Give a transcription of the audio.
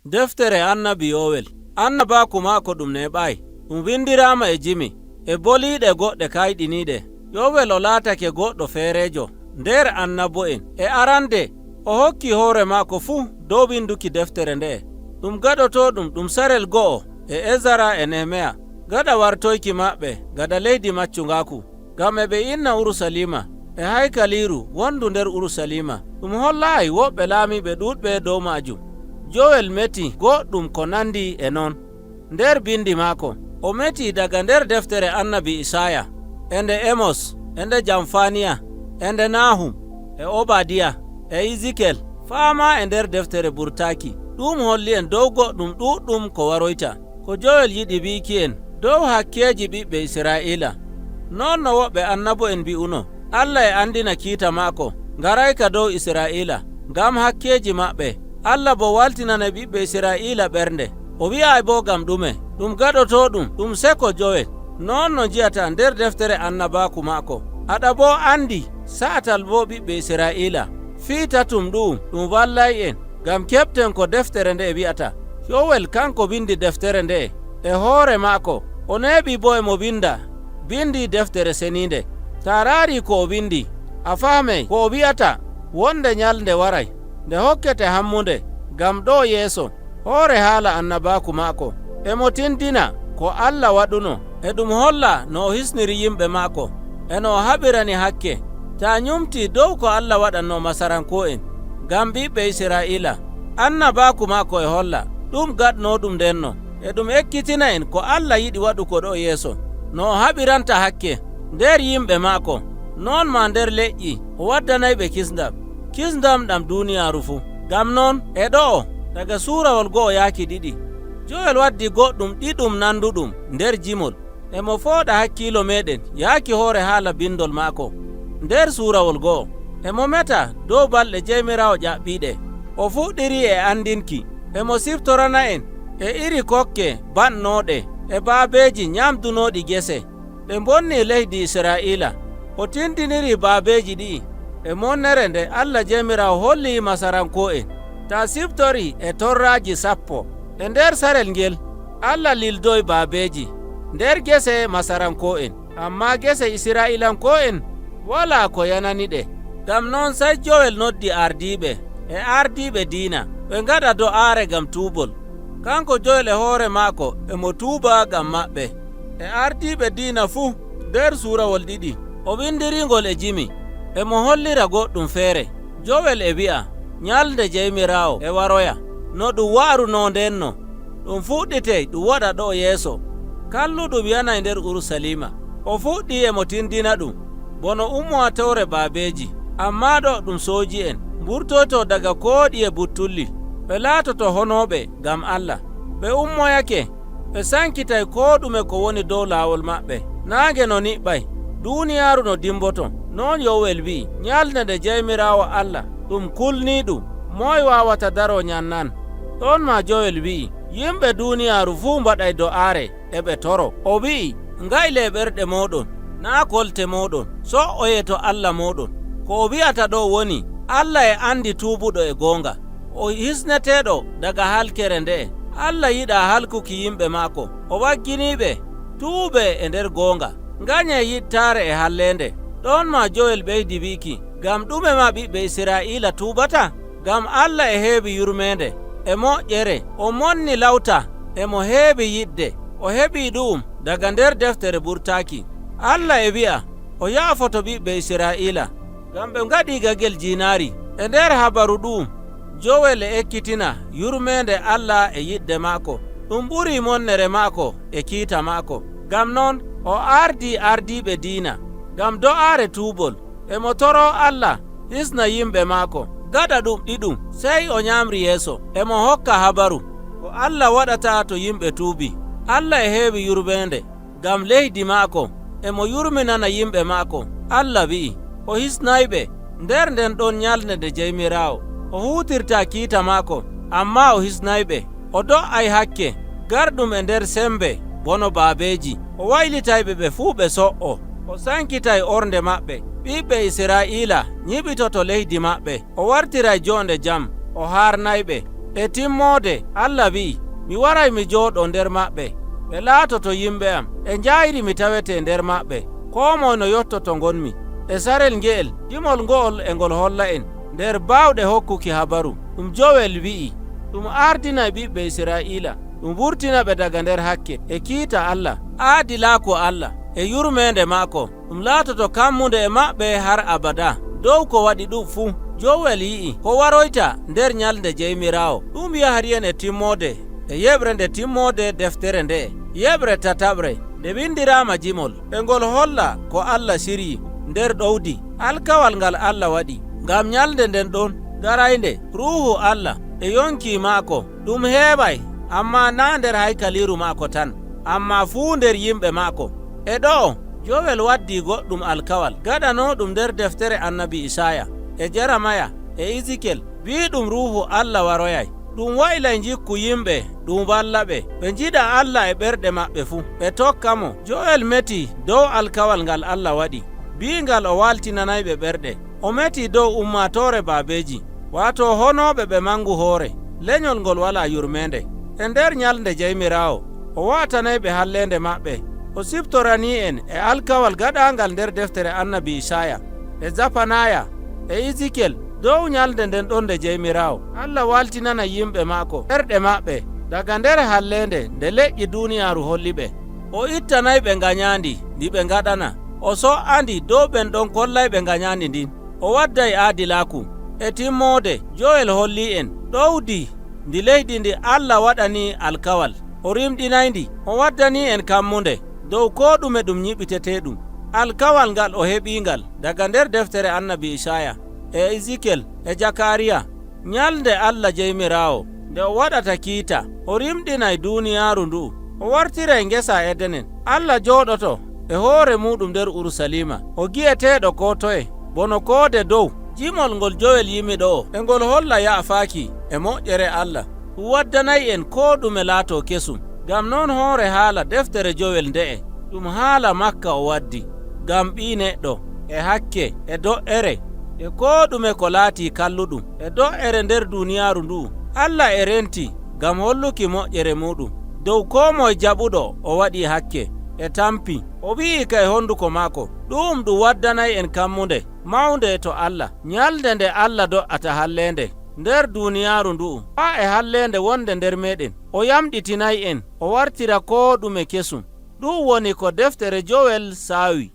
Deftere annabi Yowel, annabaaku maako ɗum neɓaayi, ɗum windirama e jimi e boliiɗe goɗɗe kayɗiniiɗe. Yowel o laatake goɗɗo feerejo nder annabo'en. E arande o hokki hoore maako fuu dow winduki deftere nde'e. Ɗum gaɗotoɗum ɗum sarel go'o e Ezara e Nehemiya gaɗa wartoyki maɓɓe gada leydi maccungaaku, ngam e ɓe inna Urucaliima e haykaliiru wondu nder Urucaliima. Ɗum hollaayi woɓɓe laamiiɓe ɗuɗɓe dow maajum. Jowel meti goɗɗum ko nandi e non nder bindi maako. O meti daga nder deftere annabi Isaaya e nde Emos e nde Jamfaniya e nde Nahum e Obadiya e Ezekiel, faama e nder deftere Burtaaki. Ɗum holli en dow goɗɗum ɗuɗɗum ko waroyta. Ko Jowel yiɗi wiiki en dow hakkeeji ɓiɓɓe Isra'iila, non no woɓɓe annabo'en mbi'uno, Allah e andina kiita maako ngarayka dow Isra'iila ngam hakkeeji maɓɓe. Allah bo waltinana ɓiɓɓe Isra'iila ɓernde. O wi'ay bo ngam ɗume ɗum gaɗoto ɗum ɗum seko Jowel, non no jiyata nder deftere annabaaku maako. Aɗa bo andi sa'atal bo ɓiɓɓe Isra'iila fii tatum ɗum ɗum wallay en ngam keɓten ko deftere nde wi'ata. Yowel kanko windi deftere nde e hoore maako. O neeɓi bo emo winda bindi deftere seniinde. Ta raari ko o windi, a faamey ko o wi'ata wonde nyalnde waray nde hokkete hammunde ngam ɗo yeeso. Hoore haala annabaaku maako, emo tindina ko Allah waɗuno e ɗum holla no o hisniri yimɓe maako e no o haɓirani hakke. Ta nyumti dow ko Allah waɗanno Masaranko'en ngam ɓiɓɓe Isra'iila, annabaaku maako e holla ɗum gaɗnoɗum ndenno, e ɗum ekkitina en ko Allah yiɗi waɗuko ɗo yeeso, no o haɓiranta hakke nder yimɓe maako, non ma nder leƴƴi o waddanayɓe kisndam, kisndam ɗam duuniyaaru fuu. Ngam non e ɗo'o daga suurawol 1 yaaki 2, Jowel waddi goɗɗum ɗiɗum nanduɗum nder jimol. Emo fooɗa hakkiilo meɗen yaaki hoore haala bindol maako. Nder suurawol 1 emo meta dow balɗe Jeymiraawo ƴaɓɓiiɗe. O fuɗɗiri e andinki, emo siftorana en e iri kokke bannoɗe e baabeeji nyamdunoɗi gese ɗe bonni leydi Isra'iila. O tindiniri baabeeji ɗi'i e monnere nde Allah Jeymiraawo holli Masaranko'en. Ta siftori e torraaji 10 e nder sarel ngel, Allah lildoy baabeeji nder gese Masaranko'en, amma gese Isra'ilanko'en wala ko yanani ɗe. Ngam non sey Jowel noddi ardiiɓe e ardiiɓe diina ɓe ngaɗa do'aare ngam tuubol. Kanko Jowel e hoore maako emo tuuba ngam maɓɓe e ardiiɓe diina fuu. Nder suurawol 2, o windiringol e jimi, emo hollira goɗɗum feere. Jowel e wi'a nyalnde Jeymiraawo e waroya no ɗum wa'aruno ndenno. Ɗum fuɗɗitey ɗum waɗa ɗo yeeso kalluɗum yanay nder Urusalima. O fuɗɗi emo tindina ɗum bono ummatore baabeeji, amma ɗo ɗum sooji'en mburtoto daga kooɗi e buttulli. Ɓe laatoto honooɓe ngam Allah. Ɓe ummoyake, ɓe sankitay koo ɗume ko woni dow laawol maɓɓe. Naange no niɓɓay, duuniyaaru no dimboto. Non Yowel wi'i nyalnde nde Jeymiraawo Allah ɗum kulniiɗum. Moy wawata daro nyannan ɗon ma? Jowel wi'i yimɓe duuniyaaru fuu mbaɗay do'aare e ɓe toro. O wi'i ngayle ɓerɗe moɗon, naa kolte moɗon, so''oye to Allah moɗon. Ko o wi'ata ɗo woni Allah e andi tuubuɗo e goonga o hisneteɗo daga halkere nde'e. Allah yiɗa halkuki yimɓe maako. O wagginiɓe tuube e nder goonga, nganye yittare e hallende. Ɗon ma Jowel ɓeydi wiiki ngam ɗume ma ɓiɓɓe Isra'iila tuubata, ngam Allah e heewi yurmende e moƴƴere, o monni lawta, emo heewi yidde. O heɓi ɗum daga nder deftere Burtaaki. Allah e wi'a o yaafoto ɓiɓɓe Isra'iila ngam ɓe ngaɗi gagel jiinaari. E nder habaru ɗum, Jowel e ekkitina yurmende Allah e yidde maako ɗum ɓuri monnere maako e kiita maako. Ngam non o ardi ardiiɓe diina ngam do'aare tuubol, emo toro Allah hisna yimɓe maako. Gaɗa ɗum ɗiɗum, sey o nyamri yeeso, emo hokka habaru ko Allah waɗata to yimɓe tuubi. Allah e heewi yurmende ngam leydi maako, emo yurminana yimɓe maako. Allah wi'i o hisnayɓe nder nden ɗon nyalnde nde Jeymiraawo. O huutirta kiita maako, amma o hisnayɓe. O do'ay hakke garɗum e nder sembe bono baabeeji. O waylitayɓe ɓe fuu ɓe so''o, o sankitay ornde maɓɓe. Ɓiɓɓe Isra'iila nyiɓitoto leydi maɓɓe, o wartiray jonde jam, o harnayɓe. E timmoode Allah wi'i, mi waray mi jooɗo nder maɓɓe, ɓe laatoto yimɓe am, e njayri mi tawete nder maɓɓe, koo moye no yottoto ngonmi. E sarel nge'el, jimol ngo'ol e ngol holla en nder baawɗe hokkuki habaru ɗum Jowel wi'i, ɗum ardinay ɓiɓɓe Isra'iila, ɗum wurtina ɓe daga nder hakke e kiita Allah, aadilaaku Allah e yurmeende maako, ɗum laatoto kammunde e maɓɓe har abada. Dow ko waɗi ɗum fuu, Jowel yi'i ko waroyta nder nyalnde Jeymiraawo. Ɗum yahri en e timmoode e yeɓre nde timmoode deftere nde'e. Yeɓre tataɓre nde windirama jimol, e ngol holla ko Allah siryi nder ɗowdi alkawal ngal Allah waɗi ngam nyalnde nden ɗon garaynde. Ruuhu Allah e yonki maako ɗum heeway, amma na nder haykaliru maako tan, amma fuu nder yimɓe maako. E ɗo'o Jowel waddi goɗɗum alkawal gaɗano ɗum nder deftere annabi Isaya e Jeremaya e Ezekiel, wi ɗum Ruuhu Allah waroyay, ɗum waylay jikku yimɓe, ɗum walla ɓe ɓe njiɗa Allah e ɓerɗe maɓɓe fuu, ɓe tokka mo. Jowel meti dow alkawal ngal Allah waɗi, biingal o waltinanayɓe ɓerɗe. O meti dow ummatore baabeji, waato honoɓe ɓe mangu hoore, lenyol ngol wala yurmende. E nder nyalnde Jeymiraawo o watanayɓe hallende maɓɓe, o siftorani en e alkawal gaɗangal nder deftere annabi Isaya e Zafanaya e Ezekiel dow nyalnde nden ɗon nde Jeymiraawo Allah waltinana yimɓe maako ɓerɗe maɓɓe daga nder hallende nde leƴƴi duniyaaru holli ɓe. O ittanay ɓe nganyandi ndi ɓe ngaɗana, o so'andi dow ɓen ɗon kollay ɓe nganyandi ndin, o wadday aadilaku. E timmoode Jo'el holli en ɗowdi ndi leydi ndi Allah waɗani alkawal, o rimɗinayndi, o waddani en kammunde dow ko ɗume ɗum nyiɓiteteɗum. Alkawal ngal o heɓingal daga nder deftere annabi Isaya e Ezekiel e Jakariya. Nyalnde Allah Jeymiraawo nde o waɗata kiita, o rimɗinay duniyaaru ndu'u, o wartiray ngesa Edenen. Allah jooɗoto e hoore muɗum nder Urusalima, o gi'eteeɗo ko toye bono koode dow. Jimol ngol Jowel yimi ɗo e ngol holla ya'faaki e moƴƴere Allah, ɗum waddanay en ko ɗume laato kesum. Ngam non hoore haala deftere Jowel nde'e ɗum haala makka o waddi ngam ɓii neɗɗo e hakke e do'ere e ko ɗume ko laati kalluɗum e do'ere nder duniyaaru ndu'u. Allah e renti ngam holluki moƴƴere muɗum dow ko moye jaɓuɗo o waɗi hakke e tampi. O wi'i ka e honduko maako, ɗum ɗum waddanay en kammunde mawnde to Allah nyalnde nde Allah do'ata hallende nder duniyaaru ndu'u, haa e hallende wonde nder meɗen, o yamɗitinay en, o wartira ko ɗume kesum. Ɗum woni ko deftere Jowel saawi.